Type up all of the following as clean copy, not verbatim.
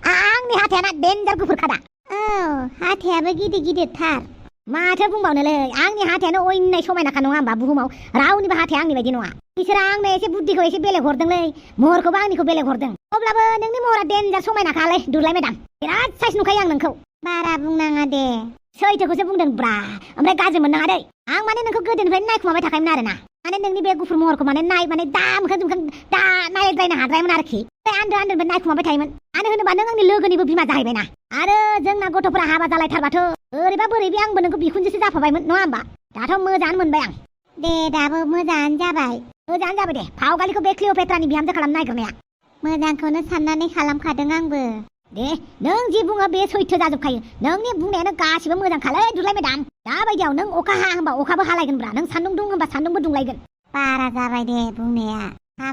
आंनि हाथायाना डेन्जार गुफुरखादा। औ हाथायाबो गिदिर गिदिरथार। माथो बुंबावनोलै आंनि हाथायानो अयनाय समायनाखा नङा होमबा बुहुमाव रावनिबो हाथाया आंनि बायदि नङा। बिसोर आंनो एसे बुद्धिखौ एसे बेलेग हरदोंलै महरखौबो आंनिखौ बेलेग हरदों। अब्लाबो नोंनि महरा डेन्जार समायनाखालै दुलाय मेदाम। बिराद साइज नुखायो आं नोंखौ। बारा बुंनाङा दे सैथोखौसो बुंदों ब्रा। ओमफ्राय गाज्रि मोननाङा दै। आं माने नोंखौ गोदोनिफ्रायनो नायखुमाबाय थाखायोमोन आरोना। माने नोंनि बे गुफुर महरखौ माने माने दा मोखां जोंखां दा नायद्रायनो हाद्रायोमोन आरोखि। आन्दो नायखुमाबाय थायोमोन। मानो होनोबा नों आंनि लोगोनिबो बिमा जाहैबायना। आरो जोंना गथ'फोरा हाबा जालायथारबाथ' ओरैबा बोरैबा आंबो नोंखौ बिखुनजोसो जाफाबायमोन नङा होमबा। दाथ' मोजाङानो मोनबाय आं। दे दाबो मोजाङानो जाबाय। मोजाङानो जाबाय दे फावगालिखौ बे क्लिअपेट्रानि बिहामजो खालामनो नागिरनाया। मोजांखौनो साननानै खालामखादों आंबो। दे नों जि बुङो बे सैथो जाजोबखायो। नोंनि बुंनायानो गासिबो मोजांखालै दुलाय मेदाम। दाबायदियाव नों अखा हा होनबा अखाबो हालायगोनब्रा। नों सान्दुं दुं होनबा सान्दुंबो दुंलायगोन। बारा जाबाय दे बुंनाया।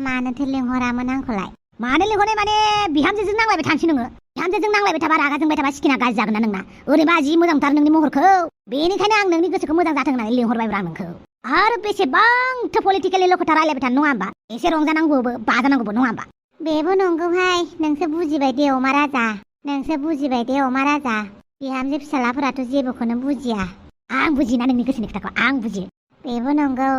मानोथो लिंहरामोन आंखौलाय? मानो लिंहरनाय माने बिहामजोजों नांलायबाय थानोसै नोङो। बिहामजोजों नांलायबाय थाबा रागा जोंबाय थाबा सिकिना गाज्रि जागोन ना नोंना। ओरैबा जि मोजांथार नोंनि महरखौ। बेनिखायनो आं नोंनि गोसोखौ मोजां जाथों होननानै लिंहरबायब्रा नोंखौ। आरो बेसेबांथो पलिटिकेलि खोथा रायलायबाय थानो नङा होमबा। एसे रंजानांगौबो बाजानांगौबो नङा होमबा। बेबो नंगौहाय। नोंसो बुजिबाय दे अमा राजा। नोंसो बुजिबाय दे अमा राजा। बिहामजो फिसालाफोराथ' जेबोखौनो बुजिया। आं बुजिना नोंनि गोसोनि खोथाखौ आं बुजियो। बेबो नंगौ।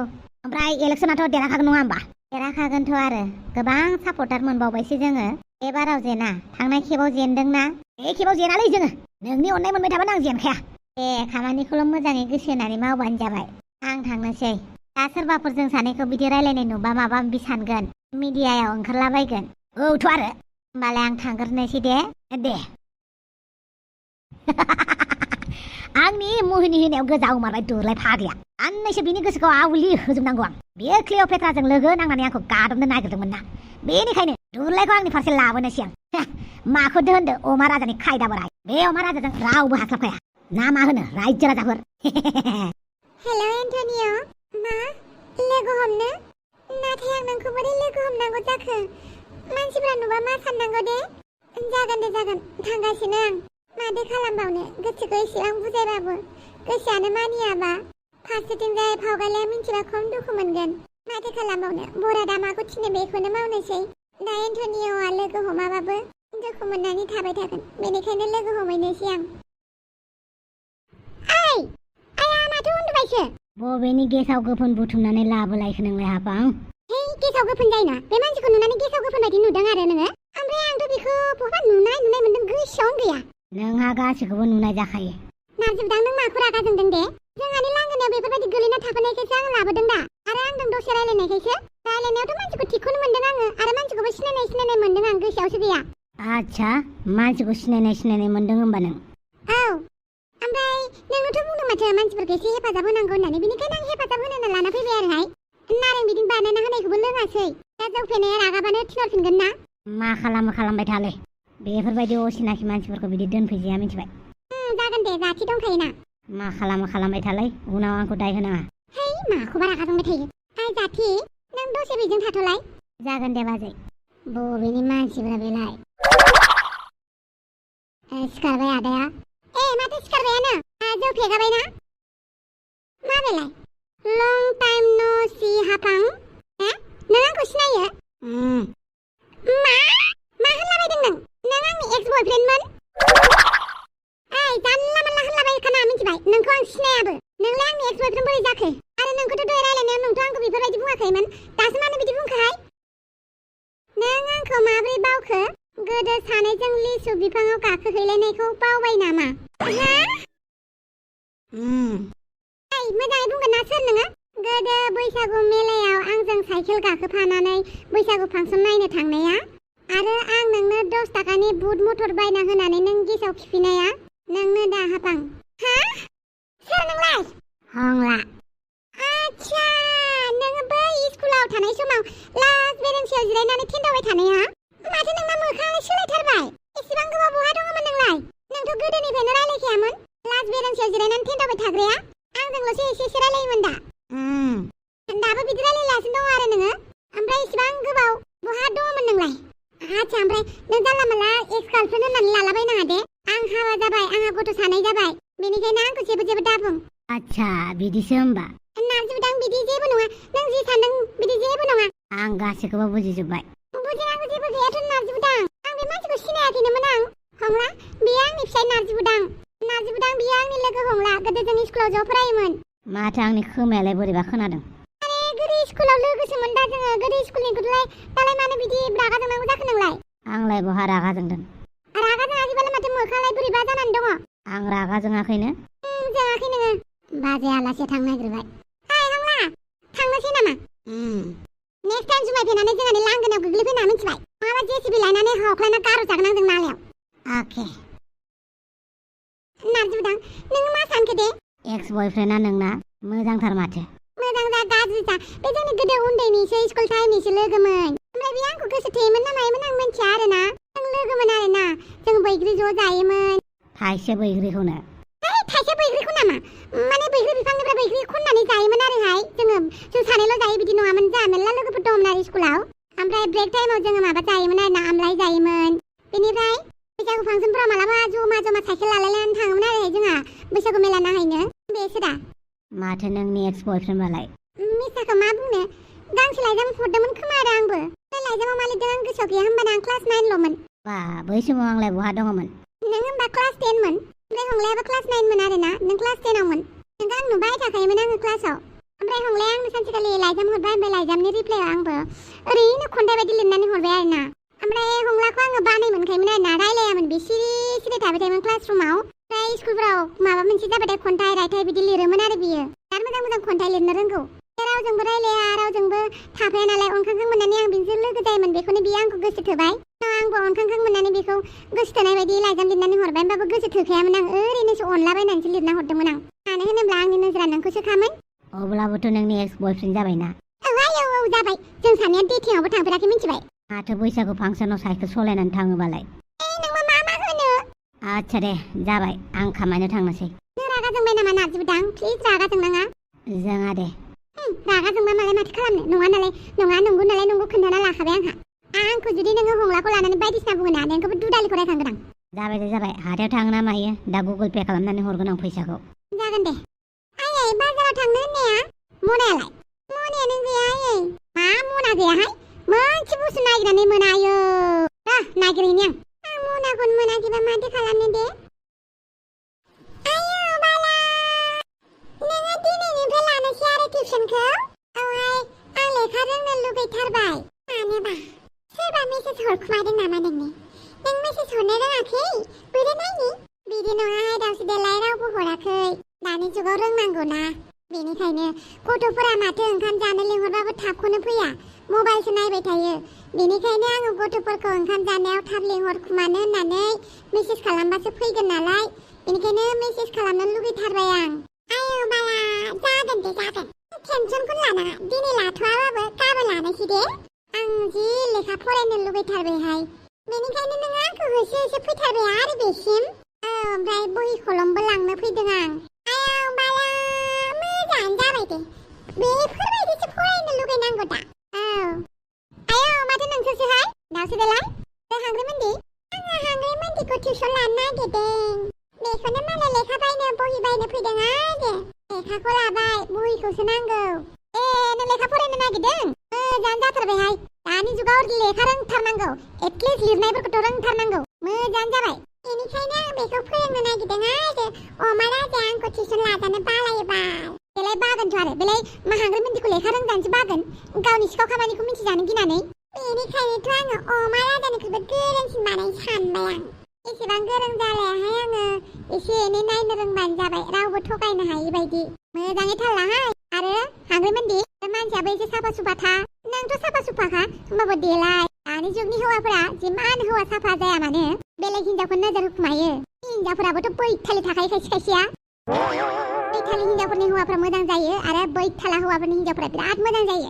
ओमफ्राय इलेक्सनाथ' देरहाखागोन नङा होमबा। देरहाखागोनथ' आरो गोबां सापर्टार मोनबावबायसो जोङो। एबाराव जेना थांनाय खेबाव जेनदोंना। बे खेबाव जेनालै जोङो। नोंनि अननाय मोनबाय थाबानो आं जेनखाया। दे खामानिखौल' मोजाङै गोसो होनानै मावबानो जाबाय। आं थांनोसै। दा सोरबाफोर जों सानैखौ बिदि रायलायनाय नुबा माबा माबि सानगोन। मिडियायाव ओंखारलाबायगोन। औथ' आरो होमबालाय आं थांग्रोनोसै दे। दे आंनि मुहिनि होनायाव गोजा उमारबाय दुलाय फाग्लिया। साननैसो बिनि गोसोखौ आवलि होजोबनांगौ आं। बे क्लिअपेट्राजों लोगो नांनानै आंखौ गादबनो नागिरदोंमोन ना। बेनिखायनो दुलायखौ आंनि फारसे लाबोनोसै आं। माखौ दोनदो अमा राजानि खायदा बोराय। बे अमा राजाजों रावबो हास्लाबखाया। ना मा होनो रायजो राजाफोर। हेल' एन्टनिय' मा लोगो हमनो? नाथाय आं नोंखौ बोरै लोगो हमनांगौ जाखो? मानसिफ्रा नुबा मा साननांगौ दे? जागोन दे जागोन थांगासिनो आं। माथो खालामबावनो गोसोखौ एसेबां बुजायबाबो गोसोआनो मानियाबा। फारसेथिंजाय फावगालिया मिन्थिबा खम दुखु मोनगोन। माथो खालामबावनो बरादा माखौ थिनो बेखौनो मावनोसै। दा एन्टनिय'आ लोगो हमाबाबो दुखु मोननानै थाबाय थागोन। बेनिखायनो लोगो हमहैनोसै आं। ओइ आया माथो उन्दुबायसो? बबेनि गेसाव गोफोन बुथुमनानै लाबोलायखो नोंलाय हाबां? हे गेसाव गोफोन जायोना। बे मानसिखौ नुनानै गेसाव गोफोन बायदि नुदों आरो नोङो। ओमफ्राय आंथ' बेखौ बहा नुनाय मोनदों गोसोआवनो गैया। नोंहा गासैखौबो नुनाय जाखायो। नारजिबदां नों माखौ रागा जोंदों दे? जोंहानि लांगोनायाव बेफोरबायदि गोलैना थाफानायखायसो आं लाबोदों दा। आरो आंजों दसे रायलायनायखायसो। रायलायनायावथ' मानसिखौ थिगखौनो मोनदों आङो। आरो मानसिखौबो सिनायनाय मोनदों आं गोसोआवसो गैया। आच्छा मानसिखौ सिनायनाय मोनदों होमबा नों? औ ओमफ्राय नोंनोथ' बुंदों माथो मानसिफोरखौ एसे हेफाजाब होनांगौ होननानै। बेनिखायनो आं हेफाजाब होनो लाना फैबाय आरोहाय। नारें बिदिनो बानायना होनायखौबो लोङासै। दा जौ फेनाया रागाबानो थिनहरफिनगोन ना। मा खालामबाय थालै। बेफोरबायदि असिनाखि मानसिफोरखौ बिदि दोनफैजाया मिथिबाय। जागोन दे जाथि दंखायोना। मा खालामबाय थालै उनाव आंखौ दाय होनाङा। है माखौबा रागा जोंबाय थायो। ओइ जाथि नों दसे बेजों थाथ'लाय। जागोन दे बाजै। बबेनि मानसिफ्रा बेलाय? सिखारबाय आदाया। माथो सिखारबायानो? जौ फेगाबायना? मा बेलाय? लं टाइम नो सी हाफां। नों आंखौ सिनायो? मा होनलाबायदों नों? नों आंनि एक्स बयफ्रेन्डमोन? जानला मानला होनलाबायखाना मिथिबाय। नोंखौ आं सिनायाबो। नोंलाय आंनि एक्स बयफ्रेन्ड बोरै जाखो? आरो नोंखौथ' दहाय रायलायनायाव नोंथ' आंखौ बेफोरबायदि बुङाखैमोन। दासो मानो बिदि बुंखोहाय? नों आंखौ माबोरै बावखो? गोदो सानैजों लिसु बिफाङाव गाखोहैलायनायखौ बावबाय नामा? मोजाङै बुंगोन ना सोर नोङो? गोदो बैसागु मेलायाव आंजों साइकेल गाखोफानानै बैसागु फांसन नायनो थांनाया? आरो आं नोंनो 10 थाखानि बुट मटर बायना होनानै नों गेसाव खिफिनाया? नोंनो दा हाफां। सोर नोंलाय? हंला। आच्छा नोङो बै स्कुलाव थानाय समाव लास्ट बेरेन्सियाव जिरायनानै थेन्दावबाय थानाया? माथो नोंना मोखाङालाय सोलायथारबाय। एसेबां गोबाव बहा दङमोन नोंलाय? नोंथ' गोदोनिफ्रायनो रायलायखायामोन। लास्ट बेरेन्सियाव जिरायनानै थेन्दावबाय थाग्राया? आंजोंल'सो एसे रायलायोमोन दा। दाबो बिदि रायलायगासिनो दं आरो नोङो? ओमफ्राय एसेबां गोबाव बहा दङमोन नोंलाय? आच्छा ओमफ्राय नों जानला मानला एक्स गार्लफ्रेन्ड होननानै लालाबायनाङा दे। आं हाबा जाबाय आंहा गथ' सानै जाबाय। बेनिखायनो आंखौ जेबो दाबुं। आच्छा बिदिसो होमबा। नारजिबदां बिदि जेबो नङा। नों जि सानदों बिदि जेबो नङा। आं गासैखौबो बुजिजोब्बाय। बुजिनांगौ जेबो माथो नार्जि बुदां आं बे मानसिखौ सिनायाखैनोमोन आं हंला बेयो आंनि फिसाय नार्जि बुदां बेयो आंनि लोगो हंला गोदो जों स्कुलाव ज' फरायोमोन माथो आंनि खोमायालाय बोरैबा खोनादों अरे गोदो स्कुलाव लोगोसोमोन दा जोङो गोदो स्कुलनिखौलाय दालाय मानो बिदि रागा जोंनांगौ जाखो नोंलाय आंलाय बहा रागा जोंदों रागा जोङाखैबालाय माथो मोखाङालाय बोरैबा जानानै दङ आं रागा जोङाखैनो जोङाखै नोङो बाजै आलासि थांनो नागिरबाय हाय हंला थांनोसै नामा नेक्स्ट टाइम जुमाय फेनानै जोंहानि लांगोनायाव गोग्लैफैना मिथिबाय माबा जेसिबि लायनानै हख्लायना गार' जागोन आं जों नालायाव अके नार्जि बुदां नोङो मा सानखो दे एक्स बयफ्रेन्डआ नोंना मोजांथार माथो मोजां जा गाज्रि जा बे जोंनि गोदो उन्दैनिसो स्कुल टाइमनिसो लोगोमोन ओमफ्राय बे आंखौ गोसो थोयोमोन ना मायोमोन आं मिन्थिया आरोना जों लोगोमोन आरोना जों बैग्रि ज' जायोमोन थाइसे बैग्रिखौनो थाइसे बैग्रिखौ नामा माने बैग्रि बिफांनिफ्राय बैग्रि खननानै जायोमोन आरोहाय जों सानैल' जायो बिदि नङामोन जा मेल्ला लोगोफोर दंमोन आरो स्कुलाव ओमफ्राय ब्रेक टाइमाव जोङो माबा जायोमोन आरोना आमलाय जायोमोन बेनिफ्राय बैसागु फांसनफोराव मालाबा जमा साइकेल लालायनानै थाङोमोन आरोहाय जोंहा बैसागु मेला नायहैनो बेसो दा माथो नोंनि एक्स बयफ्रेन्डबालाय मिसाखौ मा बुंनो गांसे लाइजाम हरदोंमोन खोमा आरो आंबो बे लाइजामाव मा लिरदों आं गोसोआव गैया होमबाना आं क्लास 9ल'मोन बा बै समाव आंलाय बहा दङमोन नों होमबा क्लास 10 मोन ओमफ्राय हंलायाबो क्लास 9 मोन आरोना नों क्लास 10 आवमोन नोंखौ आं नुबाय थाखायोमोन आङो क्लासाव ओमफ्राय हंलाया आंनो सानसेखालि लाइजाम हरबाय ओमफ्राय लाइजामनि रिप्लायाव आंबो ओरैनो खन्थाइ बायदि लिरनानै हरबाय आरोना ओमफ्राय हंलाखौ आङो बानाय मोनखायोमोन आरोना रायलायामोन बे सिरि थाबाय थायोमोन क्लास रुमाव ओमफ्राय स्कुलफोराव माबा मोनसे जाबाथाय खन्थाइ रायथाइ बिदि लिरोमोन आरो बियो बिराद मोजां खन्थाइ लिरनो रोंगौ रावजोंबो रायलाया रावजोंबो थाफाया नालाय अनखांखां मोननानै आं बिजों लोगो जायोमोन बेखौनो बियो आंखौ गोसो थोबाय आंबो अनखांखां मोननानै बेखौ गोसो थोनाय बायदि लाइजाम लिरनानै हरबाय होमबाबो गोसो थोखायामोन आं ओरैनोसो अनलाबायनानैसो लिरना हरदोंमोन आं मानो होनोब्ला आंनि नोजोरा नोंखौसो खामोन अब्लाबोथ' नोंनि एक्स बयफ्रेन्ड जाबायना औ जाबाय जों सानैया डेटिंआवबो थांफेराखै मिथिबाय माथो बैसागु फांसनाव साइकेल सलायनानै थाङोबालाय नोंबो मा होनो आच्छा दे जाबाय आं खामानियाव थांनोसै नों रागा जोंबाय नामा नार्जि बुदां प्लिज रागा जोंनाङा जोङा दे रागा जोंबा मालाय माथो खालामनो नङा नंगौ नालाय नंगौ खोन्थाना लाखाबाय आंखौ जुदि नोङो हंलाखौ लानानै बायदिसिना बुङोना नोंखौबो दुदालिखौ रायखांगोन आं जाबाय हाथायाव थाङो ना मायो दा गुगोल पे खालामनानै हरगोन आं फैसाखौ जागोन दे आयै बाजाराव थांनो होननाया मनायानो गैया आयै मा मना गैयाहाय मोनसे बुस्थु नागिरनानै मोना आयो नागिरहैनि आं मनाखौनो मोनाखैबा माथो खालामनो दे आयो बाला नोङो दिनैनिफ्राय लानोसै आरो टिउसनखौ औहाय आं लेखा रोंनो लुगैथारबाय मानोबा सोरबा मेसेज हरखुमादों नामा नोंनो नों मेसेज हरनो रोङाखै बोरै नायनि बिदि नङाहाय दावसो देलाय रावबो हराखै दानि जुगाव रोंनांगौ ना बेनिखायनो गथ'फोरा माथो ओंखाम जानो लिंहरबाबो थाबखौनो फैया मबाइलसो नायबाय थायो बेनिखायनो आङो गथ'फोरखौ ओंखाम जानायाव थाब लिंहरखुमानो होननानै मेसेज खालामबासो फैगोन नालाय बेनिखायनो मेसेज खालामनो लुगैथारबाय आं आयो बाला जागोन टेनसनखौनो लानाङा दिनै लाथ'वाबाबो गाबोन लानोसै दे आं जि लेखा फरायनो लुगैथारबायहाय बेनिखायनो नोङो आंखौ होसो फैथारबाय आरो बेसिम ओमफ्राय बहि कलमबो लांनो फैदों आं आयो बाला मोजाङानो जाबाय दे बेफोरबायदिसो फरायनो लुगैनांगौ दा आयो माथो नोंसोरसोहाय दावसो देलाय हांग्रिमोनदि आङो हांग्रिमोनदिखौ टिउसन लानो नागिरदों बेखौनो मालाय लेखा बायनो बहि बायनो फैदों आरो लेखाखौ लाबाय बहिखौसो नांगौ नों लेखा फरायनो नागिरदों मोजाङानो जाथारबायहाय दानि जुगाव लेखा रोंथारनांगौ एटलिस्ट लिरनायफोरखौथ' रोंथारनांगौ मोजाङानो जाबाय बेनिखायनो आं बेखौ फोरोंनो नागिरदों आरो अमा राजाया आंखौ टिउसन लाजानो बालायोबा बेलाय बागोनथ' आरो बेलाय मा हांग्रिमोनदिखौ लेखा रोंजानोसो बागोन गावनि सिखाव खामानिखौ मिथिजानो गिनानै बेनिखायनोथ' आङो अमा राजानिख्रुइबो गोरोंसिन बानायनो सानबाय आं एसेबां गोरों जालायाहाय आङो एसे एनै नायनो रोंबानो जाबाय रावबो थगायनो हायि बायदि मोजाङै थाल लाहाय आरो हांग्रिमोनदि मानसियाबो एसे साफा सुफा था नोंथ' साफा सुफाखा होमबाबो देलाय दानि जुगनि हौवाफोरा जिमान हौवा साफा जाया मानो बेलेग हिनजावखौ नोजोर होखुमायो हिनजावफोराबोथ' बैथालि थाखायो खायसेया बैथालि हिनजावफोरनि हौवाफ्रा मोजां जायो आरो बैथाला हौवाफोरनि हिनजावफोरा बिराद मोजां जायो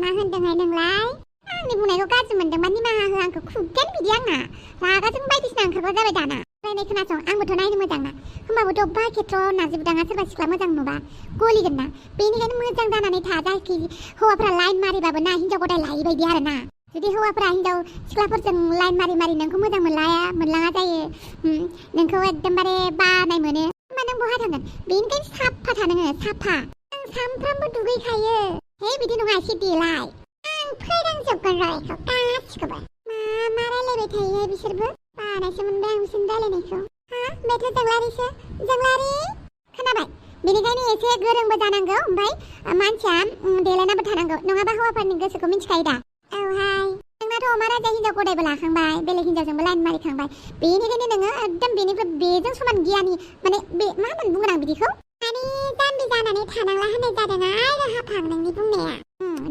मा होनदोंहाय नोंलाय आंनि बुंनायखौ गाज्रि मोनदोंबा निमाहा हो आंखौ खुगोन बिदि आंना रागाजों बायदिसिना ओंखारग्रा जाबाय दाना रायनाय खोनासं आंबोथ' नायनो मोजां ना होमबाबोथ' अबेबा खेथ्रआव नार्जि बुदाङा सोरबा सिख्ला मोजां नुबा गलिगोन ना बेनिखायनो मोजां जानानै था जायखि हौवाफ्रा लाइन मारिबाबो ना हिनजाव गदाय लायै बायदि आरो ना जुदि हौवाफ्रा हिनजाव सिख्लाफोरजों लाइन मारि नोंखौ मोजां मोनलाङा जायो नोंखौ एकदमबारे बानाय मोनो होमबा नों बहा थांगोन बेनिखायनो साफा था नोङो साफा आं सामफ्रामबो दुगैखायो हे बिदि नङा एसे देलाय आं फोरोंजोबगोन र' गासिखौबो मा रायलायबाय थायो बिसोरबो बानायसो मोनबाय आं बिसोरनि रायलायनायखौ हा बेथ' जोंलारिसो जोंलारि खोनाबाय बेनिखायनो एसे गोरोंबो जानांगौ ओमफ्राय मानसिया देलायनाबो थानांगौ नङाबा हौवाफोरनि गोसोखौ मिथिखायो दा औहाय नोंनाथ' अमा राजा हिनजाव गदायबो लाखांबाय बेलेग हिनजावजोंबो लाइन मारिखांबाय बेनिखायनो नोङो एकदम बेनिफ्राय बेजों समान गियानि माने बे मा होननानै बुंगोन आं बिदिखौ माने जाम्बि जानानै थानांला होननाय जादों आरो हाफां नोंनि बुंनाया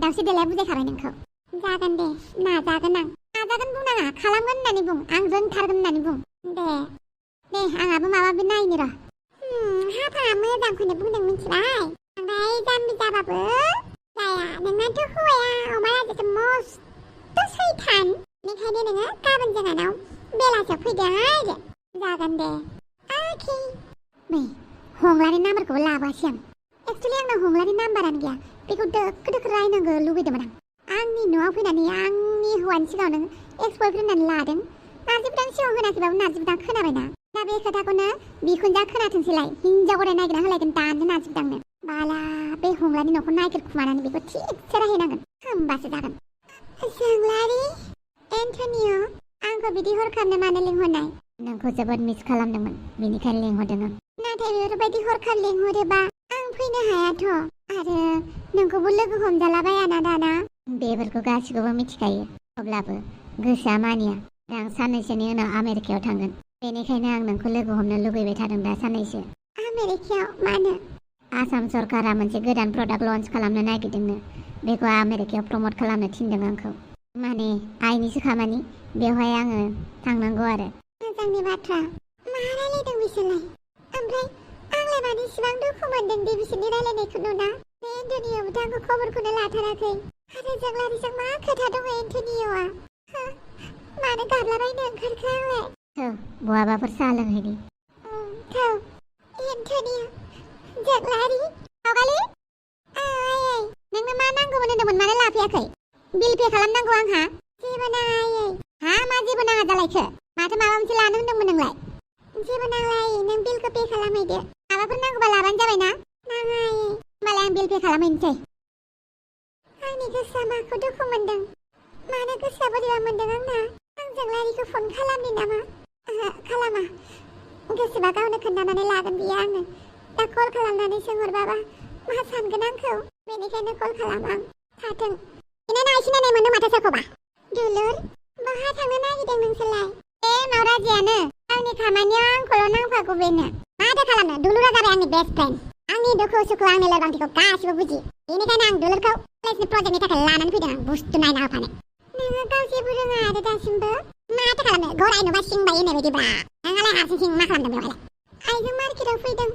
दावस्रि देलाया बुजायखाबाय नोंखौ जागोन दे नाजागोन बुंनाङा खालामगोन होननानै बुं आं रोंथारगोन होननानै बुं दे आंहाबो माबा नायनो र' हाफाङा मोजांखौनो बुंदों मिथिबाय ओमफ्राय जाम्बि जाबाबो जाया नोंनाथ' हौवाया अमा राजायाथ' मस्थ' सैथान बेनिखायनो नोङो गाबोन जोंहानाव बेलासियाव फैदो आरो जागोन दे अके नै हंलानि नाम्बारखौबो लाबोआसै आं एक्सुवेलि आंनाव हंलानि नाम्बारानो गैया बेखौ दोखो दोखो रायनांगौ लुबैदोंमोन आं आंनि न'आव फैनानै आंनि हौवानि सिगाङाव नों एक्स बयफ्रेन्ड होननानै लादों नार्जि बुदां सिगाङाव होनाखैबाबो नार्जि बुदां खोनाबायना दा बे खोथाखौनो बिखुनजोआ खोनाथोंसैलाय हिनजाव गदाय नागिरना होलायगोन दानो नार्जि बुदांनो बाला बे हंलानि न'खौ नागिरखुमानानै बेखौ थिगसे रायहैनांगोन होमबासो जागोन जोंलारि एन्टनिय' आंखौ बिदि हरखाबनो मानो लिंहरनाय नोंखौ जोबोद मिस खालामदोंमोन बेनिखायनो लिंहरदों आं नाथाय बेफोरबायदि हरखाब लिंहरोबा आं फैनो हायाथ' आरो नोंखौबो लोगो हमजालाबायाना दाना बेफोरखौ गासिखौबो मिथिखायो अब्लाबो गोसोआ मानिया आं साननैसोनि उनाव आमेरिकायाव थांगोन बेनिखायनो आं नोंखौ लोगो हमनो लुबैबाय थादों दा साननैसो आमेरिकायाव मानो आसाम सरकारा मोनसे गोदान प्रडाक्ट लन्च खालामनो नागिरदोंनो बेखौ आमेरिकायाव प्रमट खालामनो थिनदों आंखौ माने आइनिसो खामानि बेवहाय आङो थांनांगौ आरो मोजांनि बाथ्रा मा रायलायदों बिसोरलाय ओमफ्राय आंलाय मानो इसिबां दुखु मोनदों दे बिसोरनि रायलायनायखौ नुना बे एन्टनिय'बोथ' आंखौ खबरखौनो लाथाराखै आरो जोंलारिजों मा खोथा दङ एन्टनिय'आ मानो गाबलाबायनो ओंखारखो आंलाय थौ बहाबाफोर साहा लोंहैनि थौ एन्टनिय' जोंलारि आवगालि आयै नोंनो मा नांगौमोन होनदोंमोन मानो लाफैयाखै बिल पे खालामनांगौ आंहा जेबो नाङा आयै हा मा जेबो नाङा जालायखो माथो माबा मोनसे लानो होनदोंमोन नोंलाय जेबो नांला आयै नों बिलखौ पे खालामहैदो माबाफोर नांगौबा लाबानो जाबाय ना नाङा आयै होमबालाय आं बिल पे खालामहैनोसै आंनि गोसोआ माखौ दुखु मोनदों मानो गोसोआ बोरैबा मोनदों आंना आं जोंलारिखौ फन खालामनि नामा खालामा गोसोबा गावनो खोन्थानानै लागोन बियो आंनो दा कल खालामनानै सोंहरबाबा मा सानगोन आंखौ बेनिखायनो कल खालाम आं थाथों सिनायनाय मोनो माथो सोरखौबा दुलुर बहा थांनो नागिरदों नोंसोरलाय बे मावराजियानो आंनि खामानियाव आंखौल' नांफागौ बेनो माथो खालामनो दुलुरा जाबाय आंनि बेस्ट फ्रेन्ड आंनि दुखु सुखु आंनि लोरबांथिखौ गासिबो बुजियो बेनिखायनो आं दुलुरखौ कलेजनि प्रजेक्टनि थाखाय लानानै फैदों आं बुस्थु नायना होफानो नोङो गाव जेबो रोङा आरो दासिमबो माथो खालामनो गराय नुबा सिं बायो होननाय बायदिब्रा नोंहालाय हारसिं मा खालामदों बेवहायलाय आइजों मार्केटआव फैदों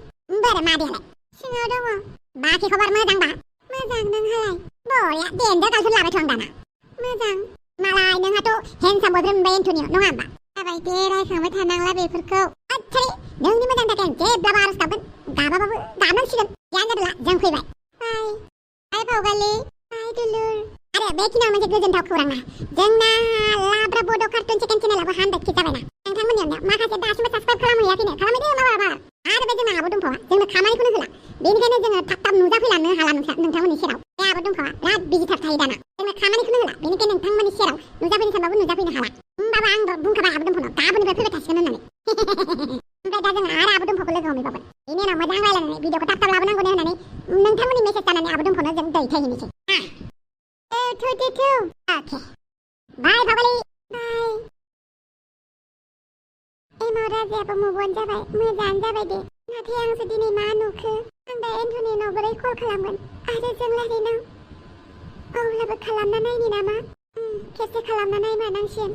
बोरो मादैयालाय सिङाव दङ बाखि खबर मोजांबा मोजां नोंहालाय बरिया देन्जार गावसोर लाबायथ' आं दाना मोजां मालाय नोंहाथ' हेन्डसाम बयफ्रेन्ड मोनबाय एन्टनिय' नङा होमबा जाबाय दे रायखांबाय थानांला बेफोरखौ आच्छा नोंनि मोजां थाखाय आं जेब्लाबो आरज गाबगोन गाबाबाबो गाबनांसिगोन जियानो जादोला जों फैबाय बाय फावगालि बाय दुलुर आरो बेखिनियाव मोनसे गोजोनथाव खौरांना जोंना लाब्रा बड' कार्टुन सेकेन्ड चेनेलाबो 100 के जाबायना नोंथांमोननि अननायाव माखासे दासिमबो साबस्क्राइब खालामहैयाखैनो खालामहैदो माबाबा आरो बे जोंना आब' दंफावा जोंनो खामानिखौनो होला बेनिखायनो जोङो थाब थाब नुजाफैलांनो हाला नोंथांमोननि सेराव बे आब' दंफावा बिराद बिजिथार थायो दाना जोंनो खामानिखौनो होला बेनिखायनो नोंथांमोननि सेराव नुजाफैनो सानबाबो नुजाफैनो हाला होमबाबो आं बुंखाबाय आब' दंफावनाव गाबोननिफ्राय फैबाय थासिगोन होननानै ओमफ्राय दा जोङो आरो आब' दंफावखौ लोगो हमहैबावगोन बेनि उनाव मोजां रायलायनानै भिडिअखौ थाब थाब लाबोनांगौनो होननानै नोंथांमोननि मेसेज जानानै आब' दंफावनो जों दैथायहैनोसै अके बाय फावगालि बाय मावराजियाबो मुभअन जाबाय मोजाङानो जाबाय दे नाथाय आंसो दिनै मा नुखो आं दा एन्टनिय'नाव बोरै कल खालामगोन आरो जोंलारिनाव अब्लाबो खालामना नायनि नामा खेबसे खालामना नायमारनांसिगोन